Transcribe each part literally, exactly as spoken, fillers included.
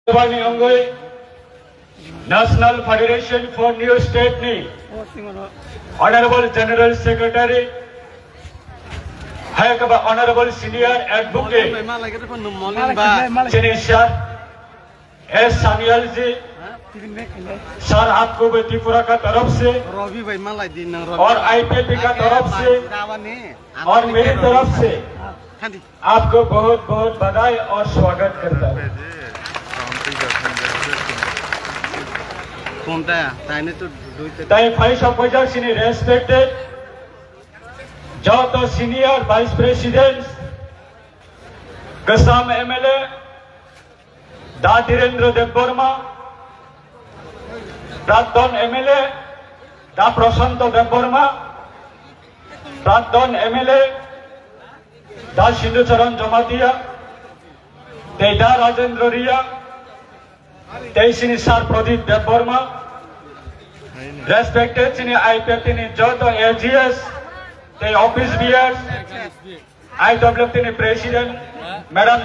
Sabani wngwi National Federation for New State ni Honorable General Secretary, hai kaba Honorable Senior Advocate, chini sir, S Sanyal ji, sir, आपको भी त्रिपुरा का तरफ से और आईपीएफटी का तरफ से और मेरी तरफ से आपको बहुत बहुत बधाई और स्वागत करता हूँ। Tei phai sok paijak sini respected joto senior vice president, Kasam M L A, Da Dhirendra Debbarma, Prakton M L A, Da Prashanto Debbarma, Prakton M L A, Da Sindhucharan Jamatia, tei Da Rajendra Ria, tei sini Sir Pradip Debbarma, respected sini I P F T ni joto A G S, tei office bearers, I W F T ni president, madam,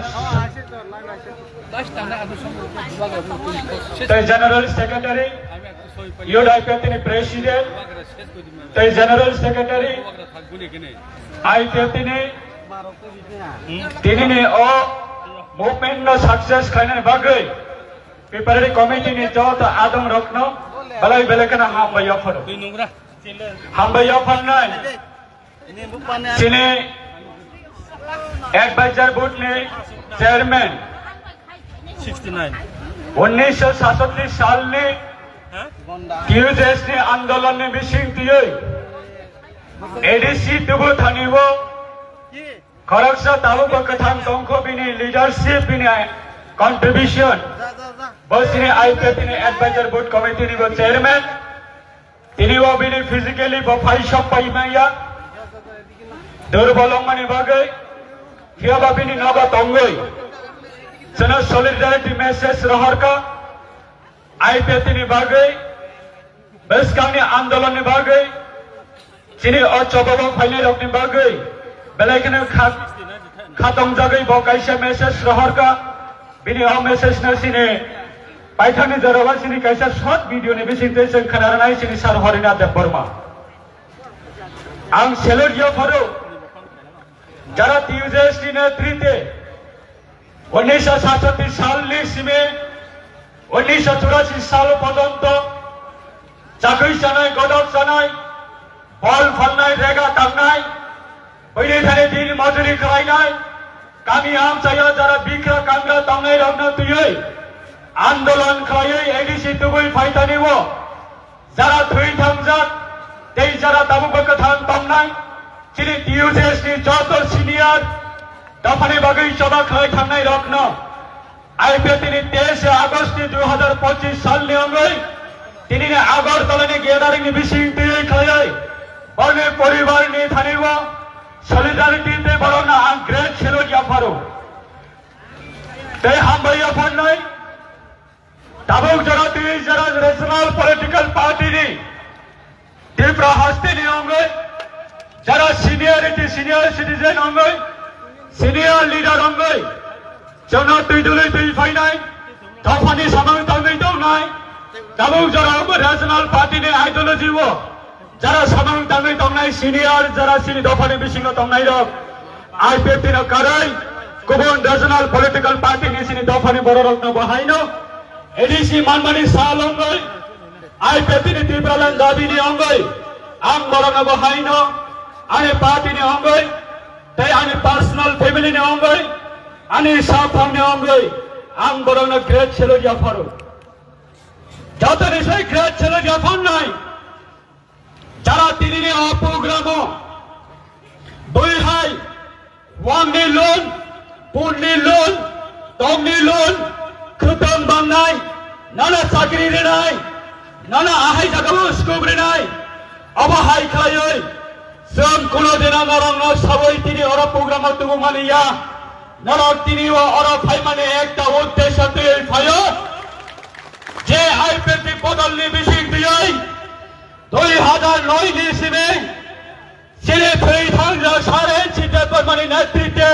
tei general secretary, Youth I P F T ni president, tei general secretary, I P F T ni tini ni o movement no success khainani bagwi preparatory committee ni joto adong rokno belai belai kheno hambai yapharo. Hambai yapharnai. Chini advisor board ni chairman, sixty nine, unnish sat sat sal ni T U J S ni andolon ni bising tiyoi A D C tubu thani o khoroksa tabuk bo kwthang tongkho bini leadership, bini contribution. Bo chini I P F T ni advisor board committee ni bo chairman. Tini o bini physically bo phai sok pai maya. Durbol wngmani bagwi, phiya ba bini nogo tongwi. Chwngno solidarity message rohorkha. I P F T ni bagwi, bwskangni andolonni bagwi, chini o chobabo phainai rokni bagwi, belai kheno kha-, khatongjagwi bo kaisa message rohorkha. Bini o message no chini paithakni jorao chini kaisa short video ni bisingtwi chwng khwnarwnai chini Sir Horinath Debbarma. Ang salute yapharo jara T U J S ni netrite unnish sat sat sal ni simi unnish churashi sal porjonto chakwi chanai, godok chanai, bol phalnai, rega tangnai, bini thani din mojuri khlainai, kami amchaio jara bikra kangra tongnai rokno twiwi andolon khlaiwi A D C tubui phaitani o jara thwi thangjak tei jara tabukbo kwthang tongnai chini T U J S ni joto senior dophani bagwi choba khlai thangnai rokno I P F T ni teis August ni dui hazar pochis sal ni wngwi tini ni Agartala ni gathering ni bising twi khlaiwi borni poribar ni thani o solidarity tei borokno ang great salute yapharo tei hambai yapharnai. Tabuk jora twi jora regional political party ni Tripura hasteni wngwi, jara seniority, senior citizen wngwi, senior leader wngwi, chwngno twi dului twi phainai, dophani samung tangwi tongnai, tabuk jora wngwi regional party ni ideology o, jara samung tangwi tongnai senior, jara chini dophani bisingo tongnai rok, I P F T no karwi, kubun regional political party ni chini dophani borok rokno bo haino, A D C manmani sal wngwi, I P F T ni Tipraland dabi ni wngwi ang borokno bo haino ani party ni wngwi tei ani personal family ni wngwi ani saphang ni wngwi ang borokno great salute yapharo. Jotoni sai great salute yapharnai jara tini ni o program o bui hai Wangni lun, punni lun, tongni lun, khwtwng bangnai, nana chakri rinai, nana ahai jagao scope rinai, abo hai khlaiwi chwng kuno dina norokno sawi tini oro program o tubumani ya. Norok tini o oro phaimani ekta uddesho twiwi phaio, je I P F T bodolni bising twiwi dui hazar noi ni simi Chini thwi thangjak Sir N C Debbarmani netritwe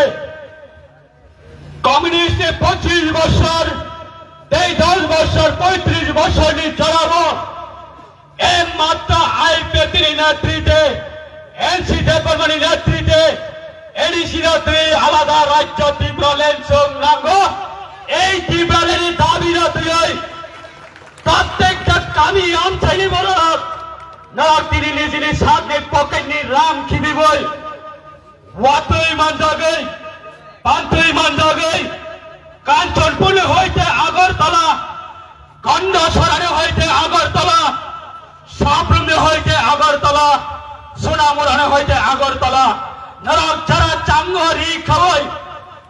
Communist ni pochis bosor de পঁয়ত্রিশ বছরনি জড়াবো একমাত্র আইপিএফটির নেতৃত্বে, এনসি দেববর্মানি নেতৃত্বে এডিসি নেত্রী আলাদা রাজ্য ত্রিপুরা ল্যান্ড সং নাঙ্গো। এই ত্রিপুরা ল্যান্ডের দাবি না তুই প্রত্যেকটা কামি আমচাইনি বড় নরক তিনি নিজেনি সামনে পকেটনি রাম খিবি বই। Watwi manjagwi, pantwi manjagwi, Kanchanpur ni hoite Agartala, Gandachara ni hoite Agartala, Sabrum ni hoite Agartala, Sonamura ni hoite Agartala, norok jara chango ri khawai,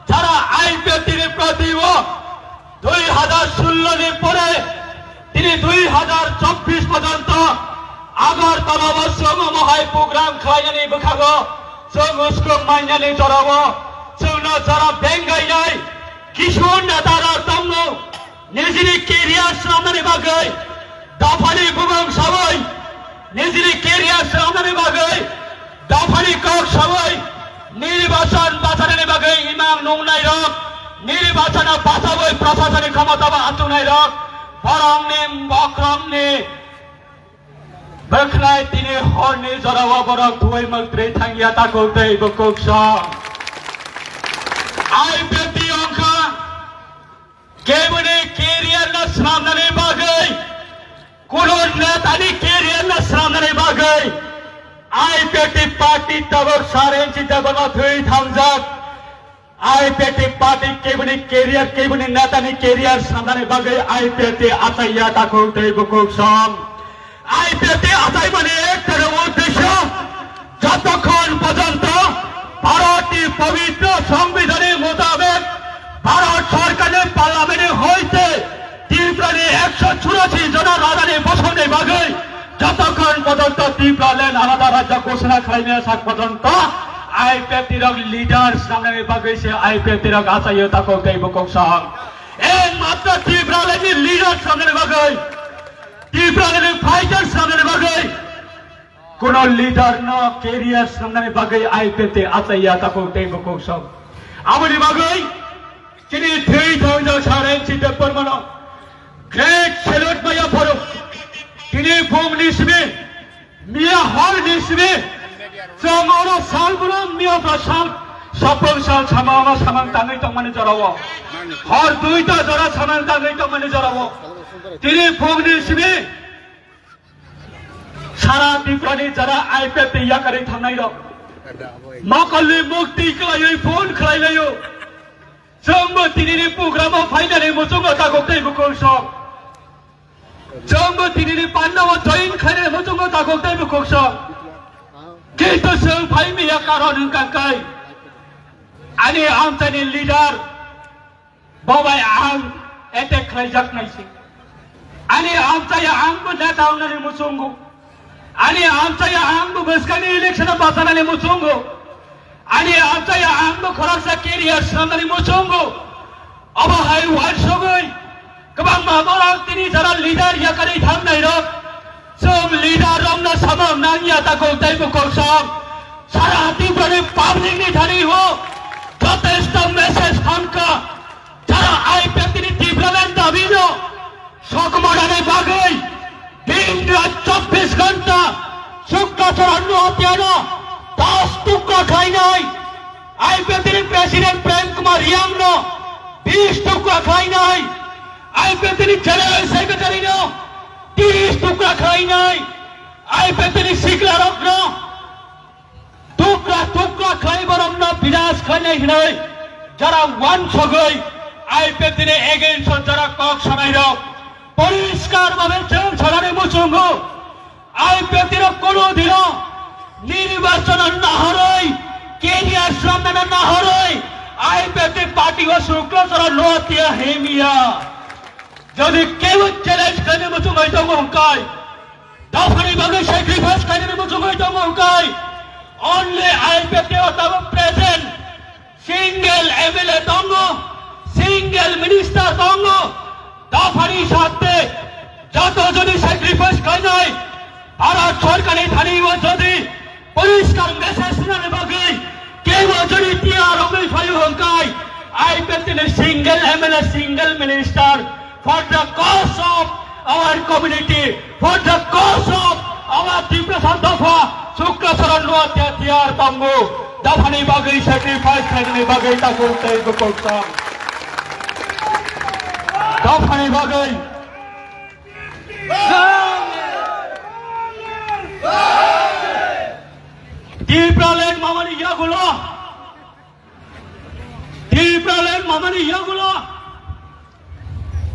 jara I P F T ni proti o, dui hazar sullo ni pore tini dui hazar chobbish porjonto Agartala o chwng omo hai program khlainani bwkhago chwng uskok mainani jorao chwngno jora bengainai kisu neta rok tongo. Nijini career swnamnani bagwi dophani bubung sawi, nijini career swnamnani bagwi dophani kok sawi, nirbachan bachanani bagwi imang nungnai rok, nirbachan bachawi prasasani khomota ba achungnai rok, borokni bokrokni bwkhlai tini horni jorao borok thuwi mwktwi thangya takhuk tei bukhuk song. I P F T wngkha keboni career no swnamnani bagwi, kuno netani career no swnamnani bagwi I P F T party tabuk saren chita bono thwi thangjak. I P F T party keboni career, keboni netani career swnamnani bagwi I P F T achaiya takhuk tei bukhuk song. I P F T achaimani ektaino uddesho, jotokhon porjonto Bharatni pobitro Songbidanni mutabek Bharat Sorkarni Parliamentni hoite Tripurani ekso churashi jona rajani bosongni bagwi jotokhon porjonto Tripura land alada rajya ghoshona khlaimaya sak porjonto I P F T rok leader swnamnani bagwi se I P F T rok achaio takhuk tei bukhuk song. Ekmatro Tripura land ni leader swnamnani bagwi, Tripura land ni fighter swnamnani bagwi, kuno leader no career swnamnani bagwi I P F T achaiya takhuk tei bukhuk song. Aboni bagwi chini thwi thangjak saren chita pormano great salute maya pharo. Tini phung ni simi, miya hor ni simi, chwng oro sal bwrwng miya pha sal, sapung sal samang samang tangwi tongmani jorao, hor duita jora samang tangwi tongmani jorao. Tini phung ni simi, sara Tripurani jara I P F T yakarwi thangnai rok mokolni mukti khlaiwi phone khlai laio. Chwngbo tinini program o phainani muchungo takhuk tei bukhuk song. Chwngbo tinini panda o join khainani muchungo takhuk tei bukhuk song. Kintu chwng phai miya karon wngkha kai. Ani amchaini leader Bo bai ang attack khlaijak nai se. Ani amchaya ang bo neta wngnani muchungo. Ani amchaya ang bo bwskangni election o bachanani muchungo. Ani amchaya ang bo khoroksa career swnamnani muchungo. Obo hai uansugwi kwbangma borok tini jara leader yakarwi thangnai rok. Chwng leader rokno samung nangya takhuk tei bukhuk song. Sara Tripurani public ni thani o jotesto message thangkha. Jara I P F T ni development dabi no sokma rani bagwi din rat chobbish ghonta Sukla Charan no hotya no dos tukra khlainai. I P F T ni president Prem Kumar Riang no bis tukra khlainai. I P F T ni general secretary no tris tukra khlainai. I P F T ni sikla rok no tukra tukra khlai borokno bidas khlainai hinwi jara uansugwi I P F T ni against o jara kok sanai rok poriskar bhabe chwng sanani muchungo. I P F T rok kono dino nirbachon nahoroi, career swnamnani nahoroi I P F T party o Sukla Charan no hotya himya. Jodi kebo challenge khlaina muchung hai tongo hwnkhe, dophani bagwi sacrifice khlainani muchungwi tongo hwnkhe, only I P F T o tabuk present single M L A tongo, single minister tongo, dophani satte joto jodi sacrifice khlainai, Bharat Sorkarni thani o jodi poriskar message rinani bagwi kebo jodi tiyar wngwi phaio hwnkhe, I P F T ni single M L A, single minister, For the cause of our community, for the cause of our Tiprasa dopha, Sukla Saran Rua Tiar Tongo, dophani bagwi sacrifice khlainani bagwi takhuk tei bukhuk sam. Dophani bagwi. Tipraland mamani yagulo. Tipraland mamani yagulo.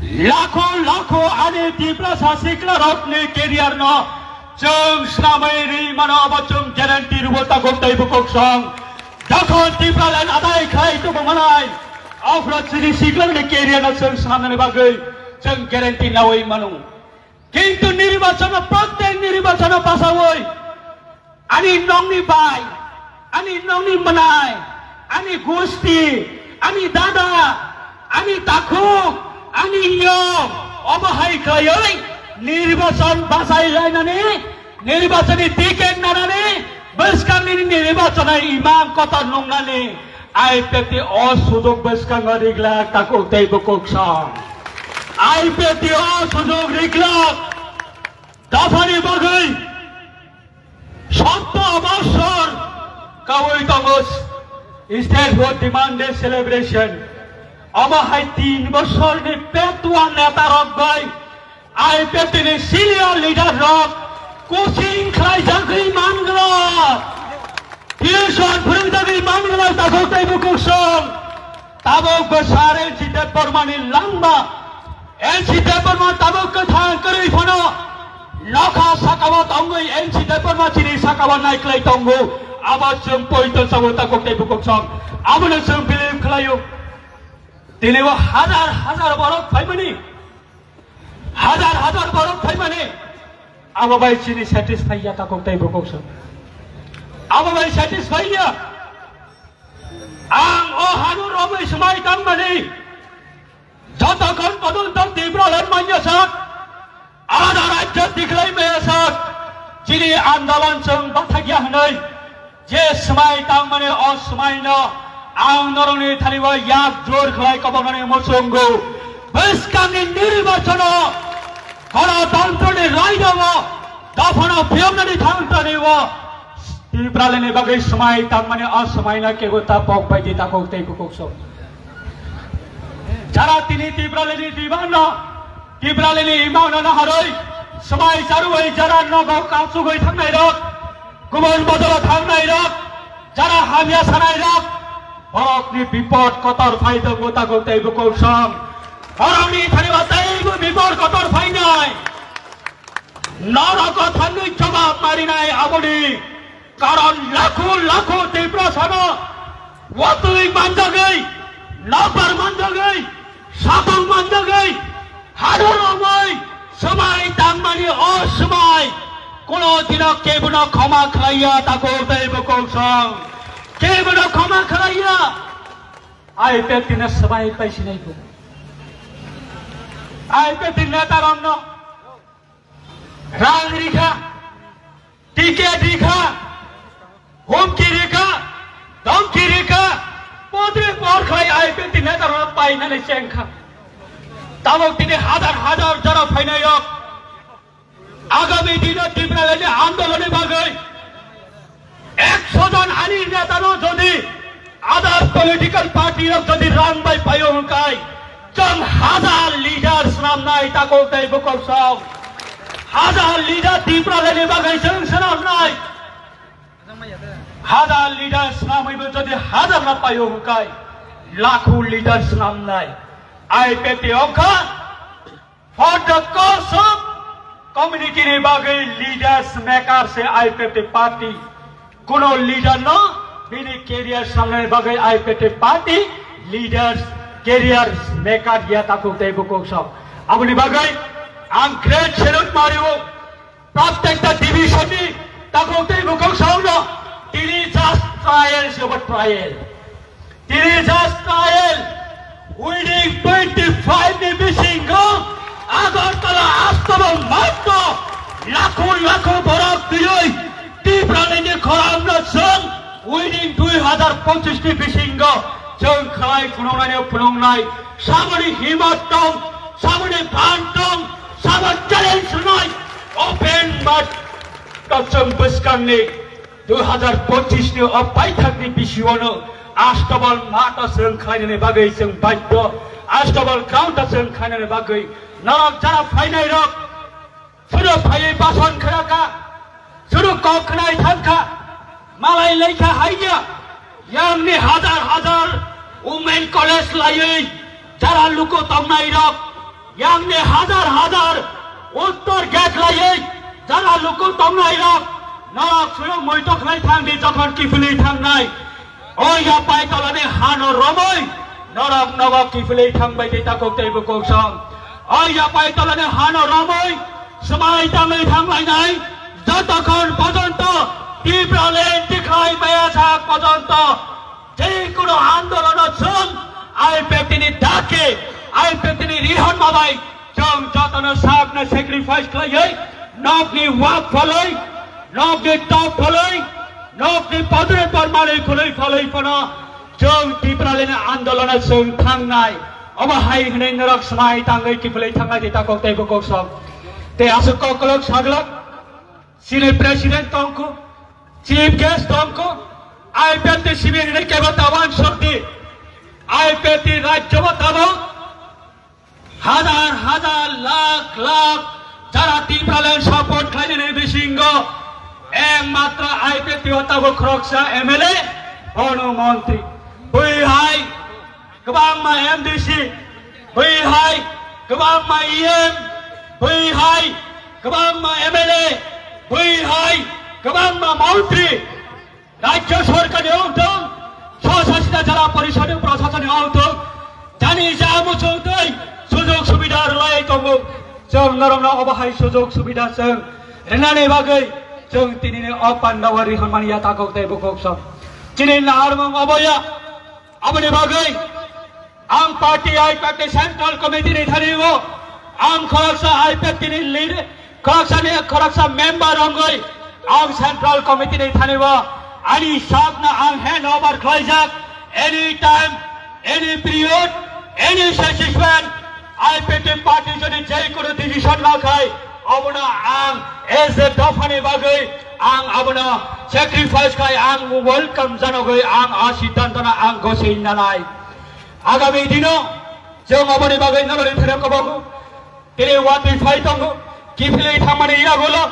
Lakho lakho ani Tiprasa siklarokni career no chwng swnamwi rwi mano, abo chwng guarantee rwo takhuk tei bukhuk song. Jokhon Tipraland adai khlai tubu manai, aphuru chini siklarokni career no chwng swnamnani bagwi chwng guarantee nawi mano. Kintu nirbachono, prottek nirbachono basawi ani nokni bai, ani nokni mwnai, ani gusti, ani dada, ani takhuk, ani yong, omo hai khlaiwi nirbachon bachai lainani, nirbachonni ticket nanani, bwskangni nirbachonai imang kotor nungnani I P F T o sujok bwskango riglak takhuk tei bukhuk song. I P F T o sujok riglak. Dophani bagwi sotto bosor kawi tongo State Food Demand Day celebration. Omo hai tin bosorni petwa netarok bai I P F T ni senior leader rok coaching khlaijagwi manglak, tuition phwrwngjagwi manglak takhuk tei bukhuk song. Tabuk bwsar N C Debbarmani langma, N C Debbarma tabuk kwthang kwrwi phano nokha sakao tongwi N C Debbarma chini sakao naiklai tongo. Abo chwng poito chabo takhuk tei bukhuk song. Abono chwng believe khlaio. Tini o hazar hazar borok phaimani, hazar hazar borok phaimani, abo bai chini satisfy ya takhuk tei bukhuk song. Abo bai satisfy ya. Ang o hanu romwi swmai tangmani, jotokhon pojonto Tipraland manya sak, alada rajyo tikhlai maya sak, chini andolon chwng bathakya hwnwi je swmai tangmani, o swmaino ang norokni thani o yak jor khlai koboknani muchungo. Bwskangni nirbachono, Ganatantrani raidao dophano phiyoknani thangtani o Tipralandni bagwi swmai tangmani, o swmaino kebo ta pok bai di takhuk tei bukhuk song. Jara tini Tipralandni dibanno, Tipralandni imangno naharwi swmai charwi jara nogo kachugwi thangnairok, kubun bodolo thangnairok, jara hamya sanairok, borokni bipod kotor phai tongo takhuk tei bukhuk song. Borokni thani o teibo bipod kotor phainai. Norok o thangwi jawab marinai aboni karon lakho lakho Tiprasano watwi manjagwi, nokbar manjagwi, sapung manjagwi, hador romwi swmai tangmani o swmai kuno dino kebono khoma khlaiya takhuk tei bukhuk song. Kebono khoma khlaiya. I P F T no swmai paisinai bo. I P F T netarokno rang rikha, ticket rikha, humki rikha, dhamki rikha, podre por khlai I P F T netarokno painani chengkha. Tabuk tini hazar hazar jora phainai rok. Agami dino Tipralandni andolonni bagwi ekso jon ani netano jodi other political party rok jodi rang bai paio hwnkai, chwng hazar leader swnamnai takhuk tei bukhuk song. Hazar leader Tipralandni bagwi chwng swnamnai. Hazar leader swnamwibo jodi hazar no paio hwnkai, lakho leader swnamnai. I P F T ongkha. For the cause of community ni bagwi leaders maker se I P F T party. Kuno leader no bini career samnani bagwi I P F T party leaders career maker ya takhuk tei bukhuk song. Aboni bagwi ang great salute mario. Prottekta division ni takhuk tei bukhuk song no tini just trial se bo trial. Tini just trial, within twenty five ni bisingo Agartala Astro matro lakho lakho borok twiwi Tipralandni khorang no chwng within dui hazar pochis ni bisingo chwng khlai phunuknai phunuknai samani himmat tong. Saboni phan tong, sabo challenge rwnai, open mat, kasam bwskangni dui hazar pochis ni o paithakni bisingono Astabal mata swrwng khlainani bagwi chwng baidhyo, Astabal ground ta swrwng khlainani bagwi norok jara phainai rok, Suru phaiwi bason khwraka, suru kok khwnai thangkha, malai laikha haiya, yangni hazar hazar women college laiwi jara luku tongnai rok, yangni hazar hazar uttor gate laiwi jara luku tongnai rok, norok suru muito khlai thangdi jokhon kiphilwi thangnai. O yapai tolani hano romwi norok nogo kiphilwi thangbai tei takhuk tei bukhuk song. O yapai tolani hano romwi swmai tangwi thanglainai jotokhon pojonto Tipraland tikhlai maya sak pojonto jekono andolono chwng I P F T ni dake, I P F T ni rihorma bai Chwng jotono sakno sacrifice khlaiwi, nokni wak phalwi, nokni tok phalwi, nokni padre parmanwi khulwi phalwi phano chwng Tipraland ni andolona chwng thangnai. Obo hai hwnwi norok swmai tangwi kiphilwi thangnai di takhuk tei bukhuk song. Tei aswk koklok saglak, chini president tongkhu, chief guest tongkhu, I P F T simi hwnwi kebo ta uansuk di, I P F T rajyo bo tabuk. Hazar hazar lakh lakh jara Tipraland support khlainani bisingo ekmatro I P F T o tabuk khoroksa M L A, bono montri. Bui hai kwbangma M D C, bui hai kwbangma E M, bui hai kwbangma M L A, bui hai kwbangma montri. Rajya sorkar ni ongtong, swsasita jala porishod ni prashasan ni ongtong, jani ja muchung tei sujog subida rwlai tongo. Chwng norokno obo hai sujog subida chwng rwnani bagwi chwng tinini o pandao rihormani ya takhuk tei bukhuk song. Chini naharmung obo ya, aboni bagwi ang party I P F T Central Committee ni thani o ang khoroksa I P F T ni leader, khoroksa ni khoroksa member wngwi ang Central Committee ni thani o ani sakno ang hand over khlaijak. Any time, any period, any situation, I P F T party jodi jai kono decision la khai, abono ang as a dophani bagwi ang abono sacrifice khai ang welcome janogwi ang a siddhantono ang gosei nanai. Agami dino chwng oboni bagwi norokni thani kobok tini watwi phai tongo, kiphilwi thangmani yagulo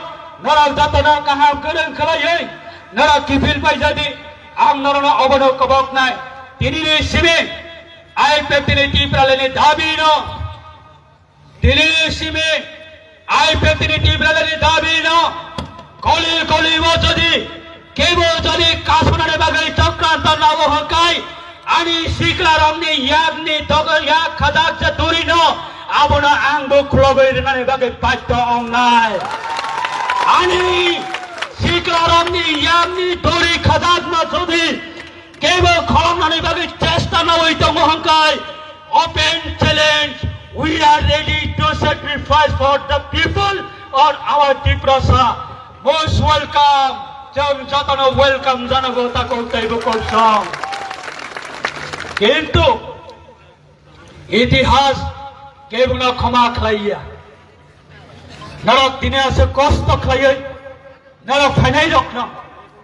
norok jotono kaham kwrwng khlaiwi norok kiphil paijadi, ang norokno obono koboknai. Tinini simi I P F T ni Tipraland ni dabi no, tinini simi I P F T ni Tipraland ni dabi no, koli koli o jodi kebo jodi kasonani bagwi chokranto nao hwnkhe ani siklarokni yakni dogo yak khajak je duri no, abono ang bo khulogwi rwnani bagwi baidhyo wngnai. Ani siklarokni yakni duri khajakma jodi kebo kholomnani bagwi chesta nawi tongo hwnkhe, open challenge, we are ready to sacrifice for the people or our Tiprasa. Most welcome, chwng jotono welcome janago takhuk tei bukhuk song. Kintu itihas kebono khoma khlaiya. Norok tini aswk kosto khlaiwi norok phainairokno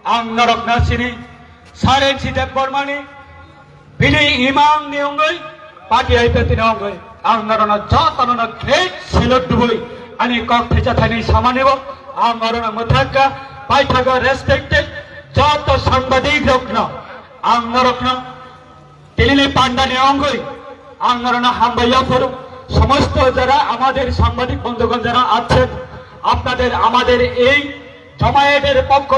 ang norokno sini Saren Sitep Bormani bini imangni wngwi party I P F T ni wngwi ang norokno jotono great salute dubui ani kok thecha thaini samani bo ang norokno mwthangkha. Paithago respected joto sangbadik rokno ang norokno Tinini pandani wngwi ang norokno hambai yaphuru. সমস্ত যারা আমাদের সাংবাদিক বন্ধুগণ যারা আছেন, আপনাদের আমাদের এই জমায়েতের পক্ষ